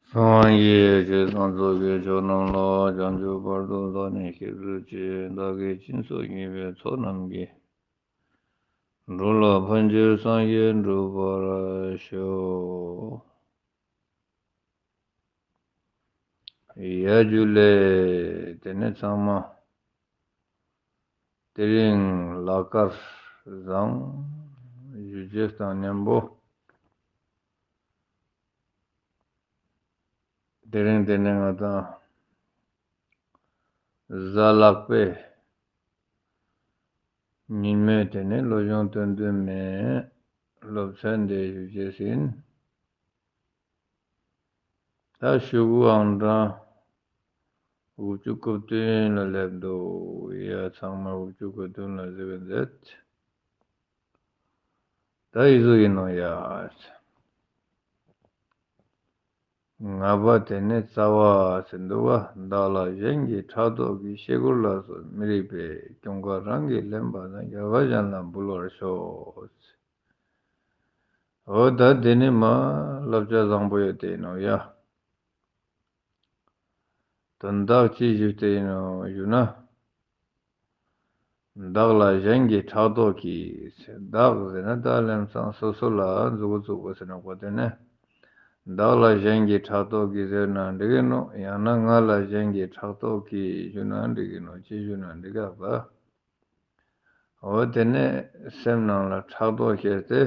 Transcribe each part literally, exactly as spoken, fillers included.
ཚངས་དབྱངས་ཀྱི་ཆོས་དང་ཚོགས་ཀྱི་མཆོག་རྣམས་ལ། བྱང་ཆུབ་བར་དུ་བདག་ནི་སྐྱབས་སུ་མཆི། བདག་གིས་སྦྱིན་སོགས་བགྱིས་པའི་ཚོགས་རྣམས་ཀྱིས། འགྲོ་ལ་ཕན་ཕྱིར་སངས་རྒྱས་འགྲུབ་པར་ཤོག། ཡ་ཇུ་ལེ། དེ་ནས་ཚང་མ་དེ་རིང་ལག་དཀར་བཟང་། ཞུ་རྒྱུ་དང་མཉམ་པོ། དེ་རིང་དེ་ནས་ང་དང་གཟའ་ལྷག་པའི་ཉིན་མོའི་དེ་ནས་སློབ་སྦྱོང་སྟོན་དུས་མེད། སློབ་ཚན་འདི་ཞུ་རྒྱུ་ཡིན། ད་ཤོག་གུ་ཨང་གྲངས་དགུ་བཅུ་གོ་བདུན་ལ་སླེབས་འདུག། ཡ། ཚང་མ་དགུ་བཅུ་གོ་བདུན་ལ་གཟིགས་པ་མཛད། ད་འི་ཟུག་ཡིན་ནོ་ཡ། ལྔ་པ་དེ་ནི་རྩ་བ་ཟེར་འདུག་བ། བདག་ལ་གཞན་གྱིས་ཕྲག་དོག་གིས། བཤད་ཁུར་ལ་སོགས་མི་རིགས་པའི། གྱོང་ཁ་རང་གིས་ལེན་པ་དང་། རྒྱལ་ཁ་གཞན་ལ་འབུལ་བར་ཤོག། འོ་ད་དེ་ནི་མ་བསླབ་བྱ་བཟང་པོ་ཡོད་དེ་ཡིན་ནོ་ཡ། དོན་དག་ཅི་ཞིག་དེ་ཡིན་ནོ་ཞུ་ན། བདག་ལ་གཞན་གྱིས་ཕྲག་དོག་གིས། བདག་ཟེར་ན་ད་ལམ་སང་སོ་སོ་ལ་མཛུབ་གུ་བཙུགས་པ་ཟེར་ནོ་གོ། དེ་ནས་བདག་ལ་གཞན་གྱིས་ཕྲག་དོག་གིས་ཟེར་ན་འགྲིག་གི་ནོ། ཡང་ན་ང་ལ་གཞན་གྱིས་ཕྲག་དོག་གིས་ཞུ་ན་འགྲིག་གི་ནོ། ཅི་ཞུ་ན་འགྲིག་ག་བ། འོ་དེ་ནས་སེམས་ནང་ལ་ཕྲག་དོག་སྐྱེས་ཏེ།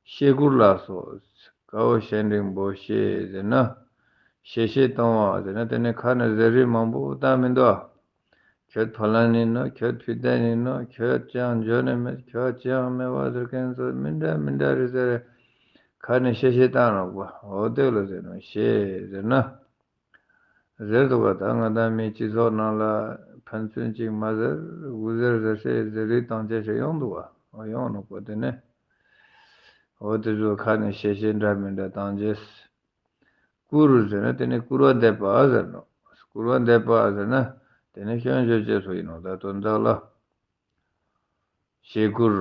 བཤད་ཁུར་ལ་སོགས། དཀའ་བ་བཤད་འབྲིང་པོ་བཤད་ཟེར་ན། གཤེ་གཤེ་གཏོང་བ་ཟེར་ན་དེ་ནས་ཁ་ནས་ཟེར་རིགས་མང་པོ་བཏང་མི་འདུག། ཁྱོད་ཕ་ལན་ཡིན་ནོ། ཁྱོད་ཕུད་ལྡན་ཡིན་ནོ། ཁྱོད་ཅང་འཇོན་ནི་མེད། ཁྱོད་ཅང་མེད་པ་ཟེར་མཁན་ཚོ་མི་འདྲ་མི་འདྲ་རེད་ཟེར། ཁ་ནས་གཤེ་གཤེ་བཏང་རོགས་པ། འོ་དེ་ལ་ཟེར་ནོ་གཤེ་ཟེར་ན། ཟེར་འདུག་ག། ད་ང་དང་མི་སྤྱི་ཚོགས་ནང་ལ་ཕན་ཚུན་གཅིག་མ་ཟེར་དགུ་ཟེར་ཟེར་ཟེར་ཟེར་རིགས་བཏང་བྱས་ཤིག་ཡོང་འདུག་ག། འོ་ཡོང་ནོ་གོ། དེ་ནས་འོ་དེ་ཚོ་ཁ་ནས་གཤེ་གཤེ་འདྲ་མི་འདྲ་བཏང་བྱས། བཀུར་ཟེར་ན་དེ་ནི་སྐུར་བ་འདེབས་པ་ཟེར་ནོ། སྐུར་བ་འདེབས་པ་ཟེར་ན་དེ་ནི་སྐྱོན་བརྗོད་བྱེད་སོ་ཡིན་ནོ། ད་དོན་དག་ལ། གཤེ་སྐུར།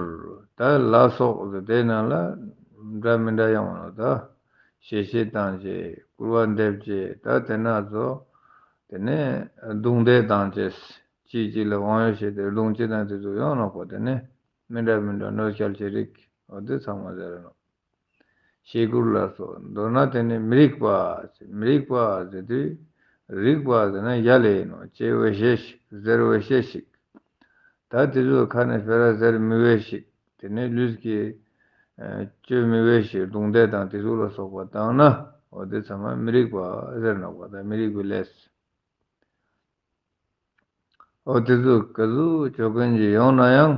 ད་ལ་སོགས་ཟེར་དེ་ནང་ལ་འདྲ་མི་འདྲ་ཡོང་བ་ནོ། ད་གཤེ་གཤེ་བཏང་བྱས། སྐུར་བ་འདེབས་བྱས། ད་དེ་ན་ཚོ་དེ་ནས་རྡུང་རྡེག་བཏང་བྱས། གཅིག་གཅིག་ལ་དབང་ཡོད་བྱས་ཏེ་རྡུང་བྱེད་དང་དེ་ཚོ་ཡོང་ནོ་གོ། དེ་ནས་མི་འདྲ་མི་འདྲ་གནོད་སྐྱེལ་བྱེད་རིགས། འོ་དེ་ཚང་མ་ཟེར་ནོ། གཤེ་སྐུར་ལ་སོགས། མདོར་ན་དེ་ནི་མི་རིགས་པ། མི་རིགས་པ་ཟེར་དུས། རིགས་པ་ཟེར་ན་ཡ་ལས་ཡིན་ནོ། གཅེས་པའི་གཤེ་ཞིག། གཟེར་བའི་གཤེ་ཞིག། ད་དེ་ཚོ་ཁ་ནས་སྤེ་ར་ཟེར་མི་བས་ཤིག། དེ་ནས་ལུས་ཀྱིས་ཨ་བཅོས་མི་བས་ཤིག། རྡུང་རྡེག་དང་དེ་ཚོ་ལ་སོགས་པ་བཏང་ན། འོ་དེ་ཚང་མ་མི་རིགས་པ་ཟེར་ནོ་གོ། ད་མི་རིགས་པའི་ལས། འོ་དེ་ཚོ་ག་ཚོད་བཅོ་མཁན་ཅིག་ཡོང་ན་ཡང་།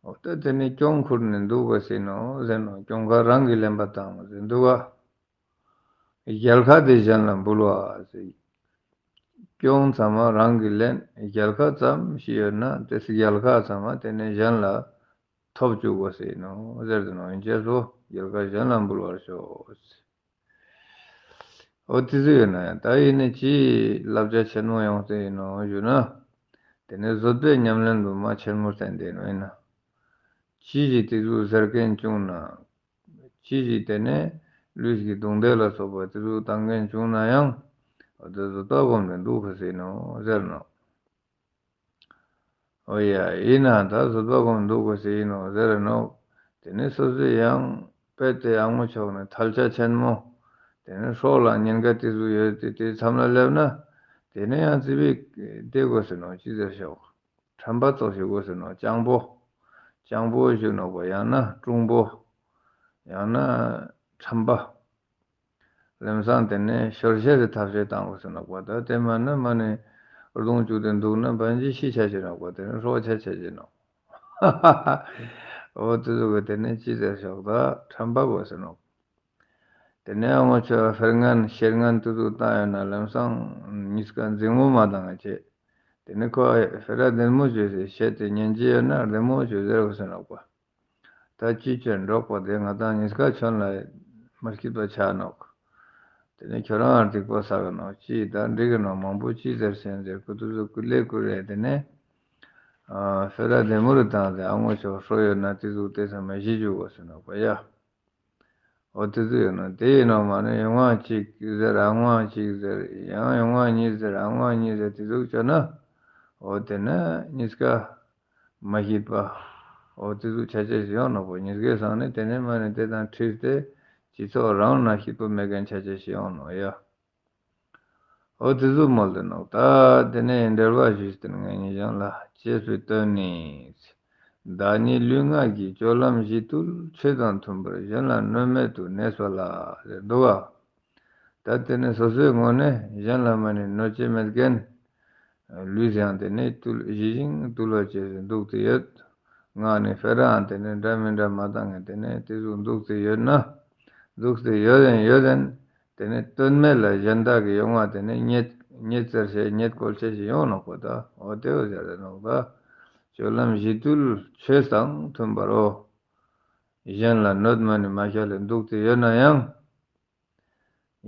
འོ་ད་དེ་ནི་སྐྱོན་ཁུར་ནས་འདུག་པ་ཟེར་ནོ་ཟེར་ནོ། གྱོང་ཁ་རང་གིས་ལེན་པ་བཏང་ཟེར་འདུག་ག། རྒྱལ་ཁ་དེ་གཞན་ལ་འབུལ་བ་ཟེར། སྐྱོན་ཚང་མ་རང་གིས་ལེན། རྒྱལ་ཁ་ཙམ་ཞིག་ཡོད་ན་དེ་རྒྱལ་ཁ་ཚང་མ་དེ་ནས་གཞན་ལ་ཐོབ་བཅུག་པ་ཟེར་ནོ་ཟེར་དུ་ནོ། ཡིན་ཅེས་སོ། རྒྱལ་ཁ་གཞན་ལ་འབུལ་བར་ཤོག། འོ་དེ་ཚོ་ཡོད་ན་ཡང་ད་ཡིན་ནི་ཅི་བསླབ་བྱ་ཆེན་མོ་ཡོང་ས་ཡིན་ནོ་ཞུ་ན། དེ་ནས་བཟོད་པའི་ཉམས་ལེན་དུ་མ་ཆེན་མོ་བསྟན་ཏེ་ནོ་ཡིན་ན། ཅི་ཞིག་དེ་ཚོ་ཟེར་མཁན་བྱུང་ན། ཅི་ཞིག་དེ་ནས་ལུས་ཀྱི་རྡུང་རྡེག་ལ་སོགས་པ་དེ་ཚོ་བཏང་མཁན་བྱུང་ན་ཡང་། འོ་དེ་བཟོད་པ་སྒོམ་ནས་འདུག་ག་ཟེར་ནོ་ཟེར་ནོ། འོ་ཡ། ཡིན་ན་ད་བཟོད་པ་སྒོམ་འདུག་ག་ཟེར་ཡིན་ནོ་ཟེར་རེ་ནོ། དེ་ནས་སོ་སོས་ཡང་དཔེ་དེ་ཨ་མོ་ཆོག་ནས་ཐལ་ཆ་ཆེན་མོ། དེ་ནས་སྲོག་ལ་ཉེན་ཁ་དེ་ཚོ་ཡོད་དེ་དེ་མཚམས་ལ་སླེབས་ན། དེ་ནས་ཡང་རྩིས་པའི་དེ་དགོས་ཟེར་ནོ། ཅི་ཟེར་ཤོག། ཁྲམ་པ་ཙོགས་ཞིག་དགོས་ཟེར་ནོ། སྤྱང་པོ། སྤྱང་པོ་ཞུ་ནོ་གོ། ཡང་ན་ཀྲུང་པོ། ཡང་ན་ཁྲམ་པ། ལམ་སང་དེ་ནས་ཤོར་ཤེས་སུ་ཐབས་ཤེས་བཏང་དགོས་ཟེར་ནོ་གོ། ད་དེ་མ་ནི་མ་ནི་རྡུང་བཅུག་སྟེ་འདུག་ན་བན་ཇི་ཤི་ཆ་ཆེ་ནོ་གོ། དེ་ནས་སྲོག་ཆ་ཆ་ཆེ་ནོ། འོ་དེ་ཚོ་གི་དེ་ནས་ཅི་ཟེར་ཤོག། ད་ཁྲམ་པ་དགོས་ཟེར་ནོ། དེ་ནས་ཨ་མོ་ཆོ་ཕེར་ངན་ཤེར་ངན་དེ་ཚོ་བཏང་ཡོད་ན་ལམ་སང་གཉིས་ཀ་འཛིང་མོ་མ་བཏང་བྱས། དེ་ནས་ཁོ་ཕེ་ར་བདེ་མོ་བྱོས་ཟེར་བཤད་དེ་ཉན་གྱི་ཡོད་ན་བདེ་མོ་བྱོས་ཟེར་དགོས་ཟེར་ནོ་གོ། ད་ཅི་བྱོས་འགྲོགས་པ་དེ་ང་དང་གཉིས་ཀ་ཁྱོད་ལ་མ་སྐྱིད་པ་ཆགས་ནོག། དེ་ནས་ཁྱོད་རང་ལ་སྡིག་པ་བསགས་ནོག། ཅི་ད་འགྲིག་གི་ནོག། མང་པོ་ཅི་ཟེར་སེམས་ཟེར་ཁུ་ཏུ་ཟུ་ཀུ་ལེ་ཀུ་རེ། དེ་ནས་ཨ་ཕེ་ར་བདེ་མོ་རུ་བཏང་སྟེ་ཨ་མོ་ཆོ་ཧྲོ་ཡོད་ན་དེ་ཟུག་དེ་ཚང་མ་གཞི་བཅུག་དགོས་ཟེར་ནོག་པ་ཡ། འོ་དེ་ཚོ་ཡོད་ནོ། དེ་ཡིན་ནོ་མ་ནི་ཡོང་བ་གཅིག་ཟེར་ཨ་ངོ་གཅིག་ཟེར་ཡང་ཡོང་བ་གཉིས་ཟེར་ཨ་ངོ་གཉིས་ཟེར་དེ་ཚོ་བྱས་ན། འོ་དེ་ནི་གཉིས་ཀ་མ་ཤེས་པ། འོ་དེ་ཚོ་ཆ་ཆ་ཞིག་ཡོང་ནོ་པོ། གཉིས་ཀའི་སང་ནི་དེ་ནི་མ་ནི་དེ་དང་འཁྲིལ་ཏེ་སྤྱི་ཚོགས་རང་ན་སྐྱིད་པོ་མེད་མཁན་ཆ་ཆ་ཞིག་ཡོང་ནོ་ཡ། འོ་དེ་ཟུག་མོལ་ཏེ་ནོག། ད་དེ་ནས་འགྲེལ་པ་ཞུས་ཏེ་ངེད་གཉིས་གཞན་ལ་ཅེས་པའི་དོན་ནི། བདག་ཉིད་ལུས་ངག་གི་སྤྱོད་ལམ་གཞི་བཏུལ། ཆོས་དང་མཐུན་པར་གཞན་ལ་གནོད་མེད་དུ་གནས་པ་ལ་ཟེར་འདུག་བ། ད་དེ་ནས་སོ་སོའི་ངོས་ནས་གཞན་ལ་མ་ནི་གནོད་བྱེད་མེད་མཁན། ལུས་ཡང་དེ་ནས་བཏུལ་ཞི་ཞིང་དུལ་བ་བྱས་ཏེ་འདུག་སྟེ་ཡོད། ངག་ནས་སྤེ་རའང་དེ་ནས་འདྲ་མི་འདྲ་མ་བཏང་ངས་དེ་ནས་དེ་ཟུག་འདུག་སྟེ་ཡོད་ན། འདུག་སྟེ་ཡོད་དེན་ཡོད་དེན། དེ་ནས་དོན་མེད་ལ་གཞན་དག་གི་ཡོང་བ་དེ་ནས་རྙེད་རྙེད་ཟེར་བྱས་རྙེད་བཀོལ་བྱས་ཤིག་ཡོང་ནོག་པ། ད་འོ་དེ་འོ་ཟེར་རེ་ནོག་ད། སྤྱོད་ལམ་གཞི་བཏུལ་ཆོས་དང་མཐུན་པར་འོ། གཞན་ལ་གནོད་མ་ནི་མ་བྱ་ལས་འདུག་སྟེ་ཡོད་ན་ཡང་།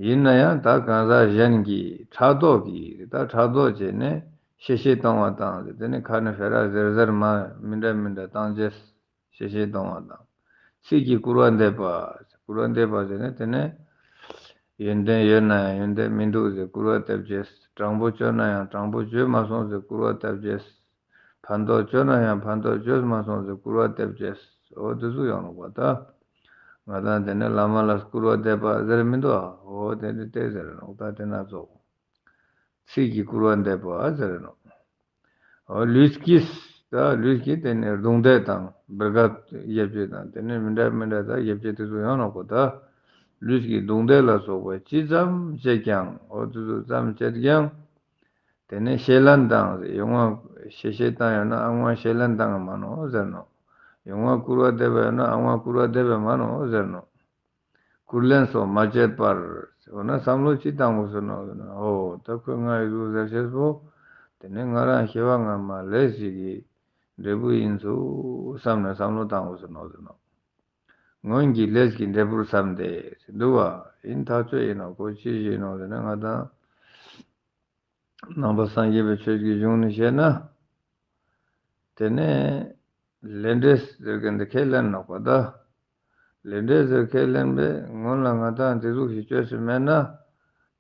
ཡིན་ན་ཡང་ད་གང་ཟག་གཞན་གྱིས་ཕྲག་དོག་གིས་ད་ཕྲག་དོག་བྱས་ནས་གཤེ་གཤེ་གཏོང་བ་དང་དེ་ནི་ཁ་ནས་ཕེ་ར་ཟེར་ཟེར་མ་མི་འདྲ་མི་འདྲ་བཏང་རྗེས་གཤེ་གཤེ་གཏོང་བ་དང་། ཚིག་གིས་སྐུར་བ་འདེབས་པ། སྐུར་བ་འདེབས་པ་ཟེར་ནས་དེ་ནས་ཡོན་ཏན་ཡོད་ན་ཡང་ཡོན་ཏན་མི་འདུག་ཟེར་སྐུར་བ་འདེབས་རྗེས། དྲང་པོ་བྱས་ན་ཡང་དྲང་པོ་བྱས་མ་སོང་ཟེར་སྐུར་བ་འདེབས་རྗེས། ཕན་ཐོགས་བྱས་ན་ཡང་ཕན་ཐོགས་བྱས་མ་སོང་ཟེར་སྐུར་བ་འདེབས་རྗེས། འོ་དེ་ཚོ་ཡོང་ནོག་པ་ད། ང་དང་དེ་ནས་བླ་མ་ལ་སྐུར་བ་འདེབས་པ་ཟེར་མི་འདུག་ཨ། འོ་དེ་འདྲ་དེ་ཟེར་ནོག་ད། དེ་ན་ཚོགས། ཚིག་གིས་སྐུར་བ་འདེབས་པ་ཟེར་ནོག། འོ་ལུས་ཀྱིས་ད་ལུས་ཀྱིས་དེ་ནས་རྡུང་རྡེག་དང་སྦིར་ག་བརྒྱབ་བྱས་དང་དེ་ནས་མི་འདྲ་མི་འདྲ་ད་བརྒྱབ་བྱས་དེ་ཚོ་ཡོང་ནོག་པ་ད། ལུས་ཀྱིས་རྡུང་རྡེག་ལ་སོགས་པ་ཅི་ཙམ་བྱས་ཀྱང་འོ་དེ་ཚོ་ཙམ་བྱས་ཀྱང་། དེ་ནས་གཤེ་ལན་བཏང་ཡོང་བ་གཤེ་གཤེ་བཏང་ཡོད་ན་ཨ་ངོ་གཤེ་ལན་བཏང་གི་མ་ནོག་ཟེར་ནོག། ཡོང་བ་སྐུར་བ་འདེབས་པ་ཡོད་ན་ཨ་ངོ་སྐུར་བ་འདེབས་པ་མ་ནོག་ཟེར་ནོག། སྐུར་ལན་སོགས་མ་བྱེད་པར། འོ་ན་བསམ་བློ་ཅི་བཏང་དགོས་ཟེར་ནོག་ཟེར་ན། འོ་ད་ཁོས་ང་ཡི་ཟུག་ཟེར་ཤེས་པོ། དེ་ནས་ང་རང་སྐྱེ་བ་སྔ་མ་ལས་ཤིག་གི་འབྲས་བུ་ཡིན་ཚུལ་བསམ་ནས་བསམ་བློ་བཏང་དགོས་ཟེར་ནོག་ཟེར་ནོག། སྔོན་གྱི་ལས་ཀྱི་འབྲས་བུར་བསམས་ཏེ་འདུག་བ། ཡིན་ཐག་ཆོད་ཡིན་ནོག། ཁོ་ཅི་ཞིག་ཡིན་ནོག་ཟེར་ན་ང་དང་ནང་པ་སངས་རྒྱས་པའི་ཆོས་ཀྱི་གཞུང་ནས་བཤད་ན། དེ་ནས་ལས་འབྲས་ཟེར་མཁན་འདི་ཁས་ལེན་ནོག་པ་ད། ལས་འབྲས་ཟེར་ཁས་ལེན་པས་སྔོན་ལ་ང་དང་དེ་ཟུག་ཞིག་བཅོས་སུ་མེད་ན།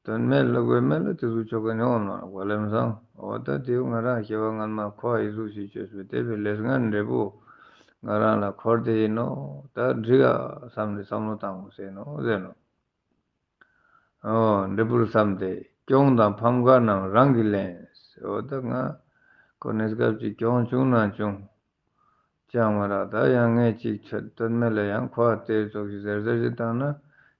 དོན་མེད་ལ་དགོས་མེད་ལ་དེ་ཟུག་ཆོ་ག་ནི་འོང་མ་ནོག་པ་ལམ་སང་། འོ་ད་དེའུ་ང་རང་སྐྱེ་བ་སྔན་མ་ཁོ་ཨ་ཡི་ཟུག་ཞིག་བཅོས་སུ་དེ་བས་ལས་སྔན་འབྲས་བུ་ང་རང་ལ་འཁོར་དེ་ཡིན་ནོག། ད་འགྲིག་ག་བསམ་ནས་བསམ་བློ་བཏང་དགོས་ཟེར་ནོག་ཟེར་ནོག། འོ་འབྲས་བུར་བསམས་ཏེ་གྱོང་དང་ཕམ་ཁ་རྣམས་རང་གིས་ལེན། འོ་ད་ང་ཁོ་གནས་སྐབས་ཀྱི་གྱོང་བྱུང་ན་བྱུང་། ཅང་མ་རག། ད་ཡང་ངས་ཅིག་ཆད་དོན་མེད་ལ་ཡང་ཁོ་ཨ་དེ་ཙོགས་ཤིག་ཟེར་ཟེར་ཞིག་བཏང་ན་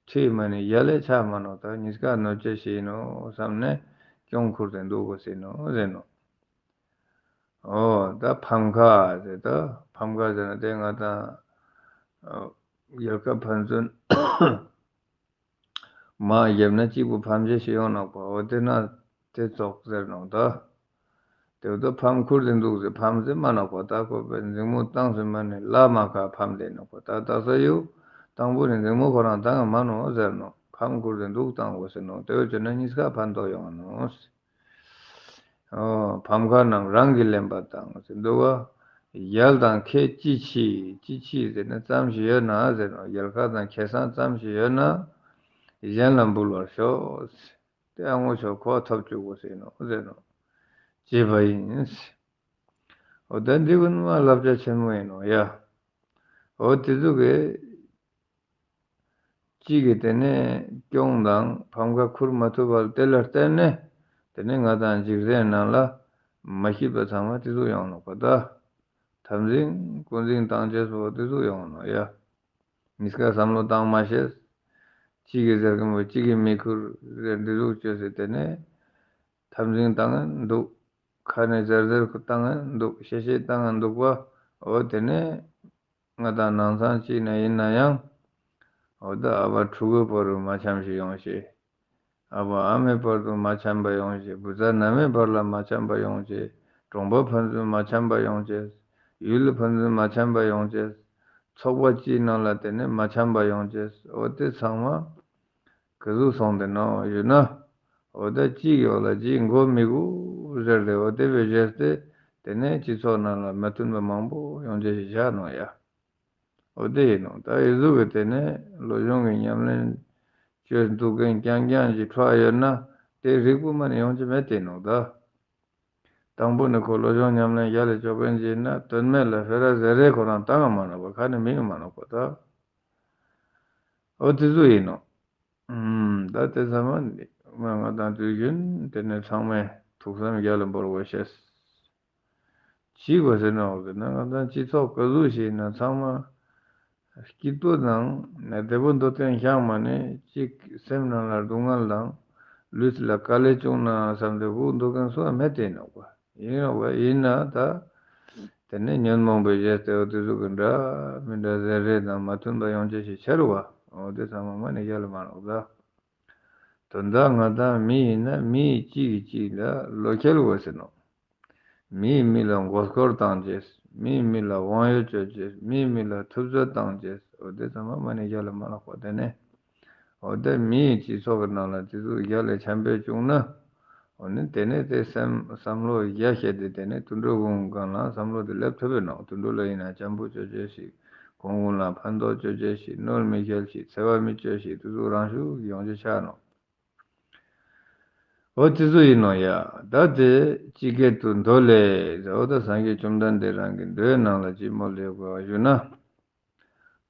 ཁྲིད་མ་ནི་ཡ་ལས་ཆགས་མ་ནོག། ད་གཉིས་ཀ་གནོད་བྱེད་ཞིག་ཡིན་ནོག་བསམ་ནས་གྱོང་ཁུར་ཏེ་འདུག་དགོས་ཟེར་ནོག་ཟེར་ནོག། འོ་ད་ཕམ་ཁ་ཟེར། ད་ཕམ་ཁ་ཟེར་ན་དེ་ང་དང་ཨ་རྒྱལ་ཁབ་ཕན་ཚུན་མར་བརྒྱབ་ན་གཅིག་པུ་ཕམ་རྗེས་ཤིག་ཡོང་ནོག་པ། འོ་དེ་ན་དེ་ཙོགས་ཟེར་ནོག་ད། དེ་ད་ཕམ་ཁུར་དེ་འདུག་ཟེར་ཕམ་ཟེར་མ་ནོག་པ། ད་ཁོ་པའི་འཛིང་མོ་བཏང་ཟེར་མ་ནི་ལ་མ་ཁ་ཕམ་དེ་ནོག་པ། ད་ད་ས་ཡུ་དང་པོ་ནི་འཛིང་མོ་ཁོ་རང་བཏང་མ་ནོག་ཟེར་ནོག། ཕམ་ཁུར་དེ་འདུག་བཏང་དགོས་ཟེར་ནོག། དེ་བས་བྱས་ན་གཉིས་ཀ་ཕན་ཐོགས་ཡོང་ནོག། འོ་ཕམ་ཁ་རྣམས་རང་གིས་ལེན་པ་དང་ཟེར་འདུག་བ། ཡལ་དང་ཁེ་ཅི་མཆིས། ཅི་མཆིས་ཟེར་ན་ཙམ་ཞིག་ཡོད་ན་ཟེར་ནོག། ཡལ་ག་དང་ཁེ་བཟང་ཙམ་ཞིག་ཡོད་ན་གཞན་ལ་འབུལ་བར་ཤོག། དེ་ཨ་ངོ་ཆོ་ཁོ་ཐོབ་བཅུག་གོ་ཟེར་ནོག་ཟེར་ནོག། བྱས་པ་ཡིན། འོ་ད་འདི་ཀུན་མ་བསླབ་བྱ་ཆེན་མོ་ཡིན་ནོག་ཡ། འོ་དེ་ཚོ་གི་གཅིག་གིས་དེ་ནས་གྱོང་དང་ཕམ་ཁ་ཁུར་མ་ཐུབ་པར་དེ་ལ་བརྟེན་ནས་དེ་ནས་ང་དང་འཇིག་རྟེན་ནང་ལ་མ་སྐྱིད་པ་ཚང་མ་དེ་ཚོ་ཡོང་ནོག་པ་ད། འཐབ་འཛིང་རྐུན་འཛིང་བཏང་བྱས་སོགས་དེ་ཚོ་ཡོང་ནོག་ཡ། གཉིས་ཀ་བསམ་བློ་བཏང་མ་ཤེས། གཅིག་གིས་ཟེར་གི་མོ་གཅིག་གིས་མི་ཁུར་ཟེར་འདི་ཟུག་བཅོས་ཟེར་དེ་ནས་འཐབ་འཛིང་བཏང་ངན་འདུག། ཁ་ནས་ཟེར་ཟེར་ཁུ་བཏང་ངན་འདུག། གཤེ་གཤེ་བཏང་ངན་འདུག་པ། འོ་དེ་ནས་ང་དང་ནང་ཚང་གཅིག་ནས་ཡིན་ན་ཡང་། འོ་ད་ཨ་ཕ་ཕྲུ་གུའི་བར་དུ་མ་འཆམ་ཞིག་ཡོང་ཞེས། ཨ་ཕ་ཨ་མའི་བར་དུ་མ་འཆམ་པ་ཡོང་ཞེས། བུ་ཚ་ན་མའི་བར་ལ་མ་འཆམ་པ་ཡོང་ཞེས། གྲོང་པ་ཕན་ཚུན་མ་འཆམ་པ་ཡོང་ཞེས། ཡུལ་ཕན་ཚུན་མ་འཆམ་པ་ཡོང་ཞེས། ཚོགས་པ་གཅིག་ནང་ལ་དེ་ནས་མ་འཆམ་པ་ཡོང་ཞེས། འོ་དེ་ཚང་མ་ག་ཟུག་སོང་དེ་ནོ་ཡོད་ན། འོ་ད་གཅིག་ཡོད་ལ་གཅིག་མགོ་མི་སྒུར་ཟེར་ཏེ་འོ་དེ་བས་བཞེས་ཏེ་དེ་ནས་སྤྱི་ཚོགས་ནང་ལ་མི་མཐུན་པ་མང་པོ་ཡོང་རྒྱུ་ཞིག་བཞག་ནོ་ཡ། འོ་དེ་ཡིན་ནོ། ད་ཨི་ཟུག་གི་དེ་ནས་བློ་སྦྱོང་གི་ཉམས་ལེན་བྱེད་འདུག་མཁན་རྐྱང་རྐྱང་ཅིག་འཕྲོ་ཡོད་ན། དེ་རིགས་པོ་མ་ནས་ཡོང་གི་མེད་དེ་ནོ་ད། དང་པོ་ནས་ཁོ་བློ་སྦྱོང་ཉམས་ལེན་རྒྱ་ལས་ཆོག་མཁན་ཅིག་ཡིན་ན། དོན་མེད་ལ་ཕེ་ར་ཟེར་རེ་ཁོ་རང་བཏང་ང་མ་ནོག་པ། ཁ་ནས་མིང་མ་ནོག་པ་ད། འོ་དེ་ཚོ་ཡིན་ནོ། ཨུམ། ད་དེ་ཚང་མ་ནི་མ་ང་དང་དུས་རྒྱུན་དེ་ནས་ཚང་མས་ཐུགས་བསམ་རྒྱ་ལ་འབོར་བ་བྱས། གཅིག་པ་ཟེར་ནོ་ཟེར་ན། ང་དང་སྤྱི་ཚོགས་ག་ཟུག་ཞིག་ཡིན་ན་ཚང་མ་སྐྱིད་པོ་དང་བདེ་པོ་འདུག་སྟེ་ཤང་མ་ནས་གཅིག་སེམས་ནང་ལ་སྡུག་བསྔལ་དང་ལུས་ལ་དཀའ་ལས་བྱུང་ན་བསམ་སྟེ་སྒུག་འདུག་མཁན་སུ་ཡང་མེད་དེ་ནོག་པ། ཡིན་ནོག་པ། ཡིན་ན་ད་དེ་ནས་ཉོན་མོངས་པའི་རྗེས་དེ་འོ་དེ་ཟུག་གི་འདྲ་མི་འདྲ་ཟེར་རེ་དང་མ་མཐུན་པ་ཡོང་ཅེས་ཤིག་ཆེ་རུ་བ། འོ་དེ་ཚང་མ་མ་ནས་རྒྱ་ལ་མ་ནོག་ད། དོན་དག་ང་དང་མི་ཡིན་ན་མི་ཡིས་གཅིག་གིས་གཅིག་ལ་བློ་ཁེལ་དགོས་ཟེར་ནོ། མིས་མི་ལ་མགོ་སྐོར་བཏང་བྱས། མིས་མི་ལ་དབང་ཡོད་སྤྱོད་བྱས། མིས་མི་ལ་ཐུབ་ཚོད་བཏང་བྱས། འོ་དེ་ཚང་མ་མ་ནས་རྒྱ་ལ་མ་ནོག་པ། དེ་ནས་འོ་དེ་མིའི་སྤྱི་ཚོགས་ཀྱི་ནང་ལ་དེ་ཚོ་རྒྱ་ལས་ཆམ་པས་བྱུང་ན། འོ་ནི་དེ་ནས་དེ་སེམས་བསམ་བློ་རྒྱ་བཤད་དེ། དེ་ནས་དུད་འགྲོ་གུང་སྒང་ལ་བསམ་བློ་དེ་སླེབས་ཐུབ་པས་ནོ། དུད་འགྲོ་ལ་ཡིན་ན་འཇམ་པོ་སྤྱོད་བྱས་ཤིག་གུང་གུང་ལ་ཕན་ཐོགས་སྤྱོད་བྱས་ཤིག་གནོད་མི་སྐྱེལ་ཤིག་འཚེ་བ་མི་སྤྱོད་ཤིག་དེ་ཚོ་རང་ཤུགས་ཀྱིས་ཡོང་རྒྱུ་ཆགས་ནོ། འོ་དེ་ཚོ་ཡིན་ནོ་ཡ། ད་དེ་ཅི་སྐད་དུ་མདོ་ལས་ཟེར། འོ་ད་སངས་རྒྱས་བཅོམ་ལྡན་འདས་རང་གི་མདོའི་ནང་ལ་ཅི་མོལ་ཡོད་ག་ཞུ་ན།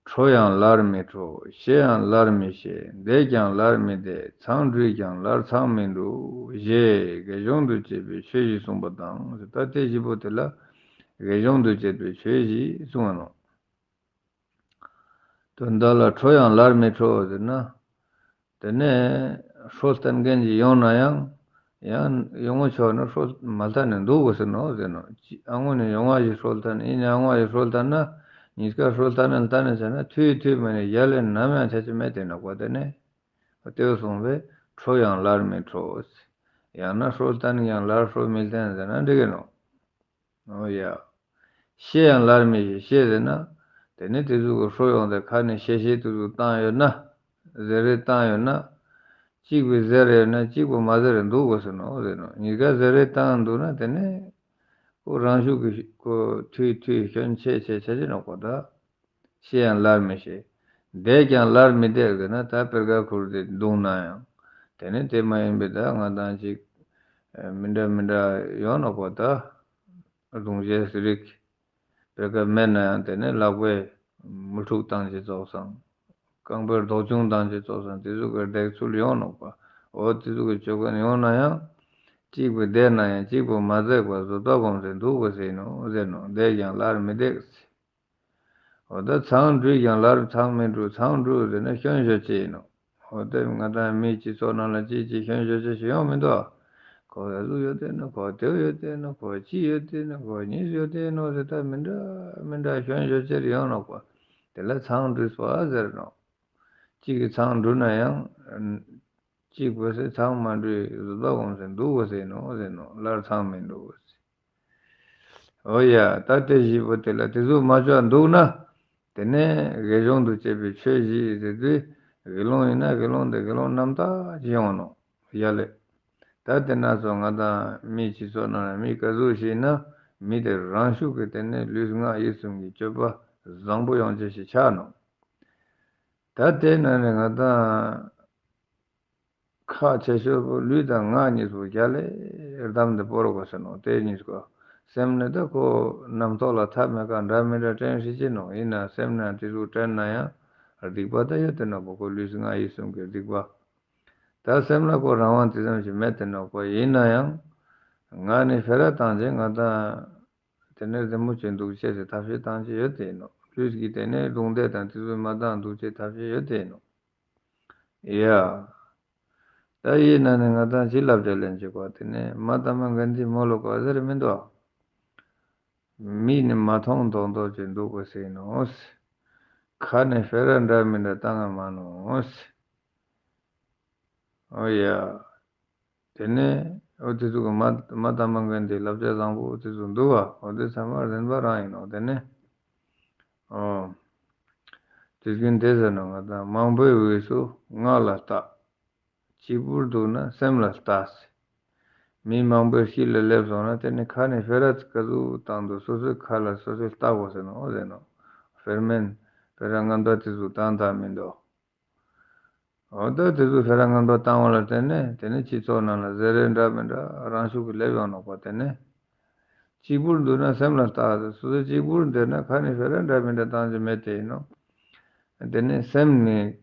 ཁྲོ་ཡང་སླར་མི་ཁྲོ། ཞེ་ཡང་སླར་མི་ཞེ། བདེ་ཀྱང་སླར་མི་བདེ། མཚང་འབྲུས་ཀྱང་སླར་མཚང་མི་འབྲུ། ཞེས་དགེ་སྦྱོང་དུ་བྱེད་པའི་ཆོས་བཞི་གསུངས་པ་དང་། ད་དེ་བཞི་པོ་དེ་ལ་དགེ་སྦྱོང་དུ་བྱེད་པའི་ཆོས་བཞི་གསུངས་པ་ནོ། དོན་དག་ལ་ཁྲོ་ཡང་སླར་མི་ཁྲོ་ཟེར་ན། དེ་ནས་ཧྲོ་ལྟ་མཁན་ཅིག་ཡོང་ན་ཡང་། ཡང་ཡོང་ངོ་ཆོག་ན་ཧྲོ་མ་ལྟ་ནས་འདུག་དགོས་ཟེར་ནོ་ཟེར་ནོ། ཅི་ཨ་ངོ་ནས་ཡོང་བ་ཞིག་ཧྲོ་ལྟ་ན། ཡིན་ནའང་ཨ་ངོ་ཞིག་ཧྲོ་ལྟ་ན། གཉིས་ཀ་ཧྲོ་ལྟ་ནས་ལྟ་ནས་བྱས་ན་ཐུའི་ཐུའི་མ་ནས་ཡ་ལས་ནམ་ཡང་ཆ་ཅི་མེད་དེ་ནོ་གོ། དེ་ནས་ལྟོས་སོང་བས་ཁྲོ་ཡང་སླར་མི་ཁྲོ། ཡང་ན་ཧྲོ་ལྟ་ན་ཡང་སླར་ཧྲོ་མི་ལྟ་ན་ཟེར་ན་འགྲིག་གི་ནོ། འོ་ཡ། ཞེ་ཡང་སླར་མི་ཞེ། ཞེ་ཟེར་ན། དེ་ནི་དེ་ཚོ་གི་ཧྲོ་ཡོང་སྟེ་ཁ་ནས་ཞེ་ཞེ་དེ་ཚོ་བཏང་ཡོད་ན། ཟེར་རེ་བཏང་ཡོད་ན། གཅིག་པོས་ཟེར་རེ་ཡོད་ན་གཅིག་པོ་མ་ཟེར་རེ་འདུག་དགོས་ཟེར་ནོ་ཟེར་ནོ། གཉིས་ཀ་ཟེར་རེ་བཏང་འདུག་ན་དེ་ནི་ཁོ་རང་ཤུགས་ཀྱིས་ཁོ་ཐུའི་ཐུའི་སྐྱོན་ཆེ་ཆེ་ཆ་ཅི་ནོ་གོ་ད། ཞེ་ཡང་སླར་མི་ཞེ། བདེ་ཀྱང་སླར་མི་བདེ་ཟེར་ན། ད་སྤེལ་ཁ་ཁུར་ཏེ་བརྡུངས་ན་ཡང་། དེ་ནི་དེ་མ་ཡིན་པའི་ད་ང་དང་ཅིག་མི་འདྲ་མི་འདྲ་ཡོང་ནོ་གོ་ད། རྡུང་རྗེས་རིགས། དཔེ་ཀ་མེད་ན་ཡང་དེ་ནས་ལག་པས་མི་འཁྲུག་བཏང་བྱས་ཙོགས་སང་། རྐང་པས་རྡོག་ཆུང་བཏང་བྱས་ཙོགས་སང་། དེ་ཚོ་གི་བརྡེག་ཚུལ་ཡོང་ནོག་པ། འོ་དེ་ཚོ་གི་སྤྱོད་མཁན་ཡོང་ན་ཡང་། གཅིག་པུ་བདེ་ན་ཡང་གཅིག་པུ་མ་བདེ་བ་བཟོ་ལྟ་སྒོམ་ཟེར་འདུག་པ་ཟེར་ནོ་ཟེར་ནོ། བདེ་ཀྱང་སླར་མི་བདེ། འོ་ད་མཚང་འབྲུས་ཀྱང་སླར་མཚང་མི་འབྲུ། མཚང་འབྲུ་ཟེར་ན་སྐྱོན་བརྗོད་བྱེད་ཡིན་ནོ། འོ་དེ་ང་དང་མིའི་སྤྱི་ཚོགས་ནང་ལ་ཅིག་ཅིག་སྐྱོན་བརྗོད་བྱེད་ཞིག་ཡོང་མི་འདུག་ཁོ་ཨ་ཟུག་ཡོད་དེ་ནོ། ཁོ་དེ་ཡོད་དེ་ནོ། ཁོ་གཅིག་ཡོད་དེ་ནོ། ཁོ་གཉིས་ཡོད་དེ་ནོ་ཟེར། ད་མི་འདྲ་མི་འདྲ་སྐྱོན་བརྗོད་བྱེད་ཡོང་ནོ་གོ། དེ་ལ་མཚང་འབྲུས་པ་ཟེར་ནོ། གཅིག་གི་མཚང་འབྲུ་ན་ཡང་གཅིག་པོ་ཟེར། མཚང་མ་འབྲུས་བཟོ་ལྟ་སྒོམ་ཟེར་འདུག་པ་ཟེར་ནོ་ཟེར་ནོ། སླར་མཚང་མི་འབྲུ་པ་ཟེར། འོ་ཡ། ད་དེ་བཞི་པོ་དེ་ལ་དེ་ཚོ་མ་ཆོག་འདུག་ན། དེ་ནས་དགེ་སྦྱོང་དུ་བྱེད་པའི་ཆོས་བཞི་ཟེར་དུས། དགེ་སློང་ཡིན་ན་དགེ་སློང་དེ་དགེ་སློང་རྣམ་དག་ཅིག་ཡོང་ནོ། ཡ་ལེ། ད་དེ་ན་སོ་ང་དང་མིའི་སྤྱི་ཚོགས་ནང་ལ་མི་ག་ཟུག་ཞིག་ན། མི་དེ་རང་ཤུགས་ཀྱིས་དེ་ནས་ལུས་ངག་ཡིད་གསུམ་གྱི་སྤྱོད་པ་བཟང་པོ་ཡོང་ཅེས་ཤིག་ཆགས་ནོ། ད་དེ་ནང་ནས་ང་དང་ཁག་ཆེ་ཤོས་པོ་ལུས་དང་ངག་གཉིས་པོ་རྒྱ་ལས་བསྡམས་ཏེ་སྤོ་རོགས་པ་ཟེར་ནོ། དེ་གཉིས་ཀོ་སེམས་ནི་ད་ཁོ་རྣམ་རྟོག་ལ་ཐ་མེད་ཀ་འདྲ་མི་འདྲ་དྲན་སྲིད་ཀྱི་ནོ། ཡིན་ན་སེམས་ནི་དེ་ཚོ་དྲན་ན་ཡང་སྡིག་པ་ད་ཡོད་དེ་ནོ་གོ། ཁོ་ལུས་ངག་ཡིད་གསུམ་གྱི་སྡིག་པ། ད་སེམས་ལ་ཁོ་རང་དབང་དེ་ཙམ་ཞིག་མེད་དེ་ནོ་གོ། ཡིན་ན་ཡང་ངག་ནས་ཕེ་ར་བཏང་བྱས་ང་དང་དེ་ནས་བདེ་མོ་བྱེད་འདུག་ཅེས་སི་ཐབས་ཤེས་བཏང་བྱས་ཡོད་དེ་ནོ། ལུས་ཀྱིས་དེ་ནས་རྡུང་རྡེག་དང་དེ་ཚོ་མ་བཏང་འདུག་ཅེས་ཐབས་ཤེས་ཡོད་དེ་ནོ། ཡ། ད་ཡིན་ན་ནི་ང་དང་ཅི་བསླབ་བྱ་ལེན་བྱེད་གོ། དེ་ནས་མ་ཏ་མ་གན་དྷི་མོལ་ལོ་གོ་ཟེར་མི་འདུག་མིག་ནི་མ་མཐོང་མདོག་མདོག་ཅིག་འདུག་པ་ཟེར་ནོ། ཁ་ནས་ཕེ་ར་འདྲ་མི་འདྲ་བཏང་ང་མ་ནོ། འོ་ཡ། དེ་ནས་འོ་དེ་ཚོ་གི་མ་མ་ཏ་མ་གན་དྷི་བསླབ་བྱ་བཟང་པོ་དེ་ཚོ་འདུག་པ། འོ་དེ་ཚང་མ་རིམ་པ་རང་ཡིན་ནོ། དེ་ནས། ཨོ། དུས་རྒྱུན་དེ་ཟེར་ན་ང་དང་མང་པོའི་འོས་སུ་ངག་ལ་བལྟ། གཅིག་པུར་འདུག་ན་སེམས་ལ་བལྟ་ཟེར། མི་མང་པོའི་དཀྱིལ་ལ་སླེབས་སོང་ན་དེ་ནི་ཁ་ནས་ཕེ་ར་ཙི་ག་ཟུག་བཏང་འདུག་སོ་སོའི་ཁ་ལ་སོ་སོས་བལྟ་དགོས་ཟེར་ནོ། འོ་ཟེར་ནོ། ཕེར་མེན་ ཕེ་ར་ངན་པ་དེ་ཚོ་བཏང་ཐབས་མི་འདུག་འོ་ད་དེ་ཚོ་ཕེ་ར་ངན་པ་བཏང་བ་ལ་བརྟེན་ནས་དེ་ནས་སྤྱི་ཚོགས་ནང་ལ་བཟོ་རིག་འདྲ་མི་འདྲ་རང་ཤུགས་ཀྱིས་སླེབས་ཡོང་ནོག་པ། དེ་ནས་གཅིག་པུར་འདུག་ན་སེམས་ལ་བལྟ་ཟེར། སོ་སོ་གཅིག་པུར་བསྡད་ན་ཁ་ནས་ཕེ་ར་འདྲ་མི་འདྲ་བཏང་རྒྱུ་མེད་དེ་ཡིན་ནོ། དེ་ནས་སེམས་ནས་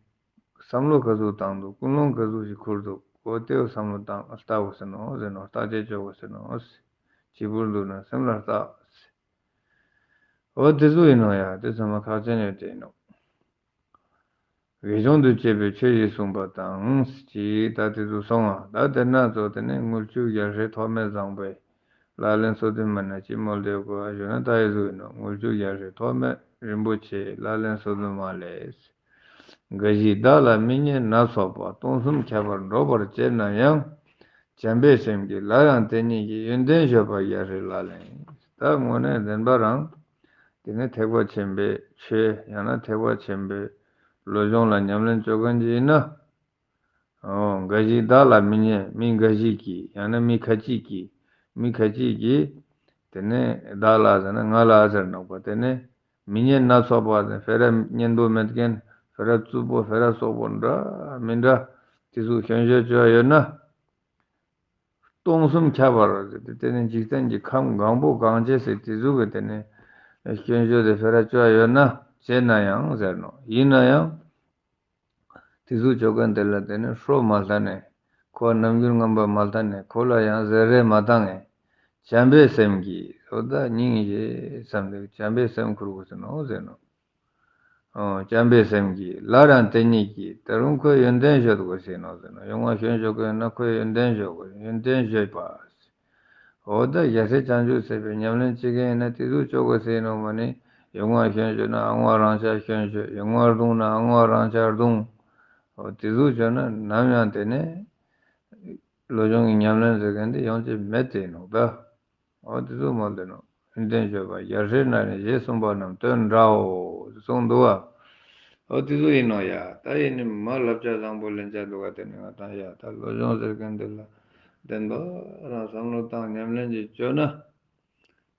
བསམ་བློ་ག་ཚོད་བཏང་འདུག་ཀུན་སློང་ག་ཚོད་ཞིག་ཁུར་འདུག་འོ་དེ་བསམ་བློ་བཏང་ལྟ་དགོས་ཟེར་ནོ་ཟེར་ནོ། བརྟག་དཔྱད་བྱེད་དགོས་ཟེར་ནོ། གཅིག་པུར་འདུག་ན་སེམས་ལ་བལྟ། འོ་དེ་ཚོ་ཡིན་ནོ་ཡ། དེ་ཚང་མ་ཁག་ཅན་ཡོད་དེ་ཡིན་ནོ། དགེ་སྦྱོང་དུ་བྱེད་པའི་ཆོས་ཞེས་གསུངས་པ་དང་། ཅེས་ད་དེ་ཚོ་སོང་ང་། ད་དེ་ན་ཚོ་དེ་ནས་དངུལ་ཆུ་རྒྱལ་སྲས་ཐོགས་མེད་བཟང་པོའི་ལག་ལེན་སོ་བདུན་མ་ན་ཅི་མོལ་དེ་གོ་ཞུ་ན་ད་ཡི་ཚོ་ཡིན་ནོ། དངུལ་ཆུ་རྒྱལ་སྲས་ཐོགས་མེད་རིན་པོ་ཆེའི་ལག་ལེན་སོ་བདུན་མ་ལས། འགའ་ཞིག་བདག་ལ་མི་སྙན་སྣ་ཚོགས་པ། སྟོང་གསུམ་ཁྱབ་པར་སྒྲོག་པར་བྱེད་ན་ཡང་། བྱམས་པའི་སེམས་ཀྱིས་སླར་ཡང་དེ་ཉིད་ཀྱི། ཡོན་ཏན་བརྗོད་པ་རྒྱལ་སྲས་ལག་ལེན། ད་དངོས་གནས་བདེན་པ་རང་དེ་ནི་ཐེག་པ་ཆེན་པོའི་ཆོས་ཡང་ན་ཐེག་པ་ཆེན་པོའི་བློ་སྦྱོང་ལ་ཉམས་ལེན་བྱེད་མཁན་ཅིག་ཡིན་ན། འོ་འགའ་ཞིག་བདག་ལ་མི་སྙན། མི་འགའ་ཞིག་གིས་ཡང་ན་མི་ཁ་ཅིག་གིས། མི་ཁ་ཅིག་གིས་དེ་ནི་བདག་ལ་ཟེར་ན་ང་ལ་ཟེར་ནོག་པ། དེ་ནི་མི་སྙན་སྣ་ཚོགས་པ་ཟེར་ན་ཕེ་ར་སྙན་པོ་མེད་མཁན། ཕེ་ར་རྩུབ་པོ། ཕེ་ར་སོག་པོ་འདྲ་མི་འདྲ་དེ་ཚོ་སྐྱོན་བརྗོད་བྱེད་ཡོད་ན། སྟོང་གསུམ་ཁྱབ་པར་ཟེར་ཏེ། དེ་ནི་འཇིག་རྟེན་གྱི་ཁམས་གང་པོ་གང་བྱེད་ཟེར་དེ་ཚོ་གི་དེ་ནི་སྐྱོན་བརྗོད་དེ་ཕེ་ར་བཅོ་ཡོད་ན། བྱེད་ན་ཡང་ཟེར་ནོ། ཡིན་ན་ཡང་དེ་ཚོ་བཅོ་མཁན་དེ་ལ་དེ་ནི་ཧྲོ་མ་ལྟ་ནས། ཁོ་རྣམ་འགྱུར་ངན་པ་མ་ལྟ་ནས། ཁོ་ལ་ཡང་བཟེ་རེ་མ་བཏང་ངས། བྱམས་པའི་སེམས་ཀྱིས། འོ་ད་སྙིང་རྗེ་བསམ་སྟེ་བྱམས་པའི་སེམས་ཁུར་དགོས་ཟེར་ནོ་ཟེར་ནོ། ཨོ། བྱམས་པའི་སེམས་ཀྱིས་སླར་ཡང་དེ་ཉིད་ཀྱི། ད་རུང་ཁོའི་ཡོན་ཏན་བརྗོད་དགོས་ཟེར་ནོ་ཟེར་ནོ། ཡོང་བ་སྐྱོན་བརྗོད་དགོས་ན་ཁོའི་ཡོན་ཏན་བརྗོད་དགོས། ཡོན་ཏན་བརྗོད་པ། འོ་ད་རྒྱལ་སྲས་བྱང་ཆུབ་སེམས་དཔའི་ཉམས་ལེན་བྱེད་མཁན་ཡིན་ན་དེ་ཚོ་བཅོ་དགོས་ཟེར་ནོ་མ་ནི། ཡོང་བ་སྐྱོན་བརྗོད་ན་ཨང་བ་རང་འཇགས་སྐྱོན་བརྗོད། ཡོང་བ་རྡུང་ན་ཨང་བ་རང་འཇགས་རྡུང་། འོ་དེ་ཚོ་བརྗོད་ན་ནམ་ཡང་དེ་ནས་བློ་སྦྱོང་གི་ཉམས་ལེན་ཟེར་མཁན་དེ་ཡོང་རྒྱུ་མེད་ཟེར་ནོ་ད། འོ་དེ་ཚོ་མ་ལྟོས་ནོ། ཡོན་ཏན་བརྗོད་པ་རྒྱལ་སྲས་ན་ནི་ཞེས་གསུངས་པ་རྣམས་དོན་འདྲའོ། གསུངས་འདུག་བ། འོ་དེ་ཚོ་ཡིན་ནོ་ཡ། ད་ཡིན་ནི་མ་བསླབ་བྱ་བཟང་པོ་ལེན་བྱ་འདུག་ག་དེ་ནི་ང་དང་ཡ། ད་བློ་སྦྱོང་ཟེར་མཁན་དེ་ལ་བདེན་པ་རང་བསམ་བློ་བཏང་ཉམས་ལེན་ཅིག་བཅོས་ན།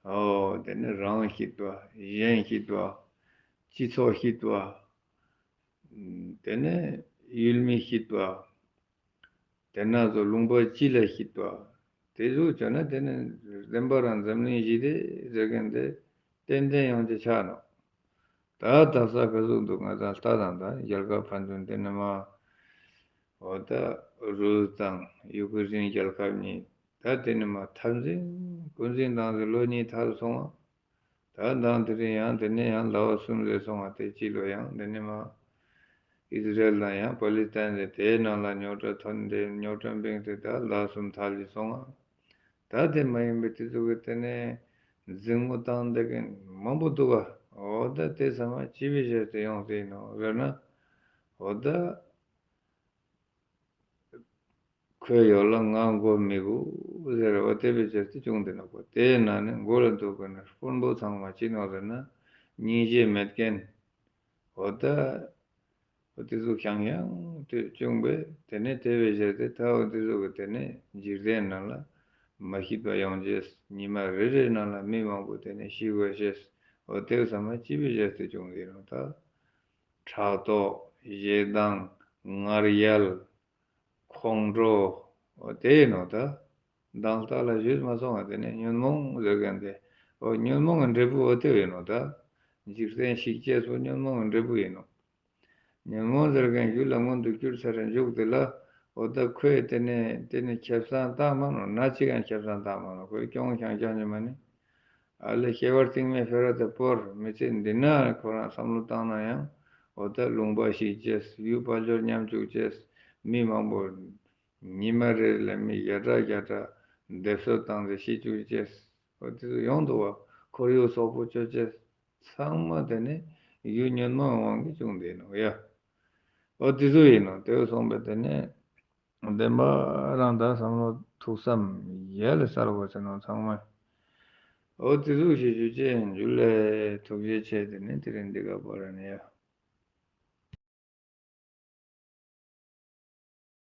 འོ་དེ་ནི་རང་སྐྱིད་པ། གཞན་སྐྱིད་པ། སྤྱི་ཚོགས་སྐྱིད་པ། དེ་ནས་ཡུལ་མི་སྐྱིད་པ། དེ་ན་ཚོ་ལུང་པ་སྤྱི་ལ་སྐྱིད་པ། དེ་ཚོ་བྱས་ན་དེ་ནི་བདེན་པ་རང་འཛམ་གླིང་ཞི་བདེ་ཟེར་མཁན་དེ་ཏན་ཏན་ཡོང་རྒྱུ་ཆགས་ནོ། ད་དག་ས་ག་ཟུག་འདུག་ང་ཚང་ལྟ་དང་། ད་རྒྱལ་ཁབ་ཕན་ཚུན་དེ་ནི་མ། འོ་ད་རུས་དང་ཡུ་ཀེ་རེན་རྒྱལ་ཁབ་གཉིས། ད་དེ་ནི་མ་འཐབ་འཛིང་འཁོན་འཛིང་བཏང་ཟིན་ལོ་གཉིས་ཐར་སོང་བ། ད་མདང་དེ་རིང་ཡང་དེ་ནས་ཡང་ཟླ་བ་གསུམ་རེ་སོང་བ། དེ་སྤྱི་ལོ་ཡང་དེ་ནས་མ་ཨི་ཟི་རེལ་དང་ཡང་པ་ལི་སི་ཐན་དེ་དེའི་ནང་ལ་རྙོག་དྲ་ཐོན་ཏེ། རྙོག་དྲ་འབིངས་ཏེ་ད་ཟླ་གསུམ་ཐལ་ལེ་སོང་བ། ད་དེ་མ་ཡིན་པའི་དེ་ཚོ་གི་དེ་ནས་འཛིང་མོ་བཏང་བསྡད་མཁན་མང་པོ་འདུག་ག་འོ་ད་དེ་ཚང་མ་ཅི་བྱས་བྱས་ཏེ་ཡོང་ཟེར་ནོ་ཟེར་ན། འོ་ད། ཁོའི་ཡོ་ལ་ང་མགོ་མི་སྒུར་ཟེར་བ་དེ་བས་ཅེས་ཏེ་བྱུང་དེ་ནོ་གོ། དེའི་ནང་ནས་མགོ་ལ་འདུག་དགོས་ན་དཔོན་པོ་ཚང་མ་ཅི་ནོ་ཟེར་ན། སྙིང་རྗེ་མེད་མཁན། འོ་ད། འོ་དེ་ཚོ་ཤང་ཤང་དེ་བྱུང་བས། དེ་ནས་དེ་བས་ཅེས་ཏེ་ད་འོ་དེ་ཚོ་གི་དེ་ནས་འཇིག་རྟེན་ནང་ལ་མ་སྐྱིད་པ་ཡོང་རྗེས། ཉི་མ་རེ་རེའི་ནང་ལ་མི་མང་པོ་དེ་ནས་ཤི་དགོས་ཤེས། འོ་དེ་ཚང་མ་ཅི་བས་ཅེས་ཏེ་བྱུང་དེ་ནོ་ད། ཕྲག་དོག་ཞེ་སྡང་ངར་ཡལ། ཁོང་ཁྲོ། འོ་དེ་ཡིན་ནོ་ད། མདང་ལྟ་ལ་ཞུས་མ་སོང་བ། དེ་ནས་ཉོན་མོངས་ཟེར་མཁན་དེ། འོ་ཉོན་མོངས་ཀྱི་འབྲས་བུ་འོ་དེ་ཡིན་ནོ་ད། འཇིག་རྟེན་ཞིག་སྐྱེས་སུ་ཉོན་མོངས་ཀྱི་འབྲས་བུ་ཡིན་ནོ། ཉོན་མོངས་ཟེར་མཁན་རྒྱུད་ལ་མངོན་དུ་གྱུར་ཚར་རེ་འཇུག་དེ་ལ། འོ་ད་ཁོས་དེ་ནས་དེ་ནས་ཁེ་བཟང་བཏང་མ་ནོ། ན་ཅི་གང་ཁེ་བཟང་བཏང་མ་ནོ། ཁོས་གྱོང་ཤང་ཤང་ཉི་མ་ནི། ཨ་ལེ་ཁྱད་པར་སྟེང་མའི་ཕེ་ར་དེ་བོར་མི་ཚེ་འདི་ན་ཁོ་རང་བསམ་བློ་བཏང་ན་ཡང་། འོ་ད་ལུང་པ་ཞིག་སྐྱེས། ཡུལ་དཔལ་འབྱོར་ཉམས་བཅུག་སྐྱེས། མི་མང་པོ་ཉི་མ་རེ་ལ་མི་བརྒྱ་ཕྲག་བརྒྱ་ཕྲག་སྡེབ་གསོད་བཏང་སྟེ་ཤི་བཅུག་སྐྱེས། འོ་དེ་ཚོ་ཡོང་འདུག་བ། ཁོར་ཡུག་སོག་པོ་སྤྱོད་སྐྱེས། ཚང་མ་དེ་ནི་ཡུལ་ཉོན་མོངས་དབང་གིས་བྱུང་བསྡད་ནོ་ཡ། འོ་དེ་ཚོ་ཡིན་ནོ། དེ་སོང་བས་དེ་ནི། བདེན་པ་རང་ད་བསམ་བློ་ཐུགས་བསམ་ཡར་ལ་གསལ་དགོས་ཟེར་ནོ་ཚང་མ། འོ་དེ་ཚོ་ཞེས་ཞུ་ཅེས་ཡིན། འཇུ་ལེ། ཐུགས་རྗེ་ཆེ། དེ་ནི་དེ་རིང་འདི་ག་པར་ནས་ཡ།